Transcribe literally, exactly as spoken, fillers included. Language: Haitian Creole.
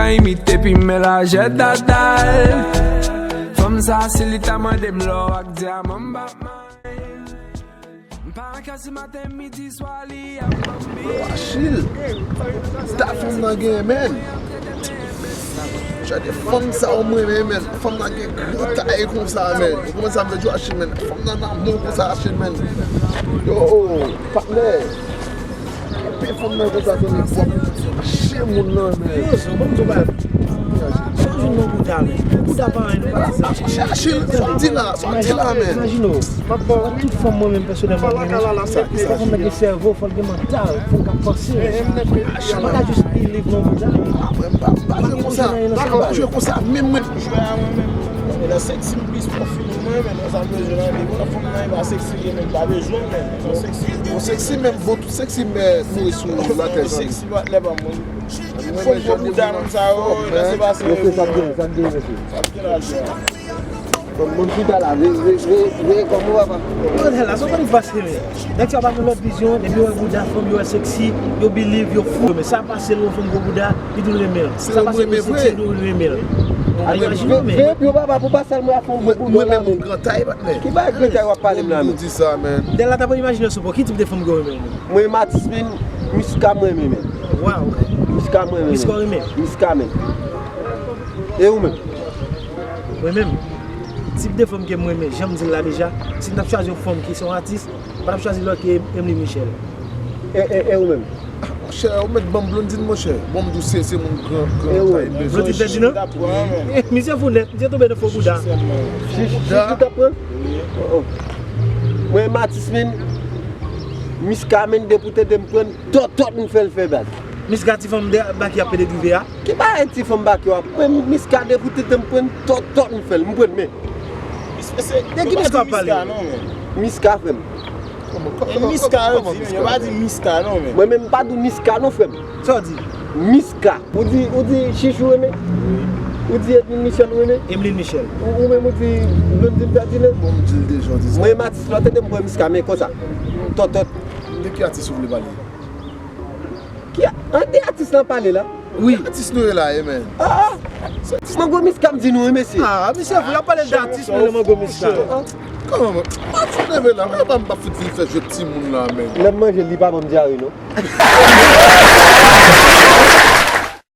Imite pi men lajè dadal. Fanm sa si li ta mande m lò ak dyaman m pa may. M pa ka si maten midi swa li ap ban m. Yo, Achille, ta fanm nan gen men. Gade fanm sa w mwen men men. Fanm nan gen gran tay konsa men. Ou konprann sa m vle di w Achille men. Fanm nan nan moun konsa Achille men. Yo, patnè. Pe fanm nan konsa fanmi fòk. Che moun nan men. Yo, zon, ban m di w bagay. Chak jou nan bouda men. Bouda pa anyen nou pa di sa. Achille, sa w di la, sa w di la men. Imajine w. M ap ba w tout fanm mwen menm pèsonèlman mwen renmen. Sa fanm nan gen sèvo, fò l gen mantal, fò l ka panse. Ou pa ka jis believe nan bouda. Mwen pa pa jwe konsa. M pa jwe konsa menm mwen. Jwe a mwen menm. E nan sèk si m plis pwofil mwen men nan sa m bezwen nan de. Mwen fanm nan e pa sèk si li menm pa bezwen men. Bon sèk si menm bon tout sèk si men nou sou latè. Sèk si pa lè pa mwen. Fò m gwo bouda moun sa yo, yo se pase yo. Yo se sa k gen, sa k gen mesye. Sa k gen la jwe. Bon, moun ki ta la, veye, veye, veye kòm ou papa. Yo, la, sa w konn pase men. Nèg sa pa gen lòt vizyon, depi yo wè bouda fanm, yo wè sèk si, yo believe, yo fou. Men sa pase lè yon fanm gwo bouda, li di l renmen l. Sa pase lè yon sèk si, li di l renmen l. Imajine w men. Veye pou yo papa pou pa sèlman fè yon gwo bouda. Mwen menm yon gran tay patnè. Ki bagay gran tay w ap pale m la men? Dèl la ta pral imajine sou po, ki tip de fanm gen w renmen? Mwen matis men, Miska mwen renmen men. Waw. Miska mwen renmen. Miska w renmen? Miska men. E ou menm? Mwen menm, tip de fanm ke m renmen, jan m di l la deja, si m t ap chwazi yon fanm ki se yon atis, m pa t ap chwazi lòt ke Emely Michel. E, e, e ou menm? Monchè, ou mèt ban m Blondine monchè. Bon, m di w se, se moun gran, gran tay bezwen. Blondine pèdi non? Misye fou nèt, misye tonbe nan fo bouda. Chichi, Chichi t ap pran? Oh, oh. Mwen matis men, Miska men depi w tande m pran tòtòt m fè l fè baz. Miska ti fanm de baki ap pede drive a. Ki bagay ti fanm baki w ap pran Miska depi w tande m pran tòtòt m fè l, m pran men. De ki Miska w ap pale? Miska frè m. E Miska yo di men, yo pa di Miska non men. Mwen menm m pa di w Miska non frè m. Sa w di? Miska. Ou di, ou di Chichi w renmen? Ou di Edmine Michel w renmen? Emeline Michel. Ou, ou menm ou di Blondine Ferdinand? Bon, m di l deja w di sa. Mwen matis la w tande m pran Miska men konsa. Tòtòt. De ki atis ou vle pale? Ki a-, an de atis lan pale la? Wi. Atis nou ye la ye men. Ah, ah. Mango Miska m di nou wi mesye. Ah, misye fou, y ap pale de atis men nan Mango Miska. Kòman mwen? Mwen ap fin leve la, mwen pa m pa fout vin fè jwèt timoun la men. Lè m manje li pa ban m dyare non.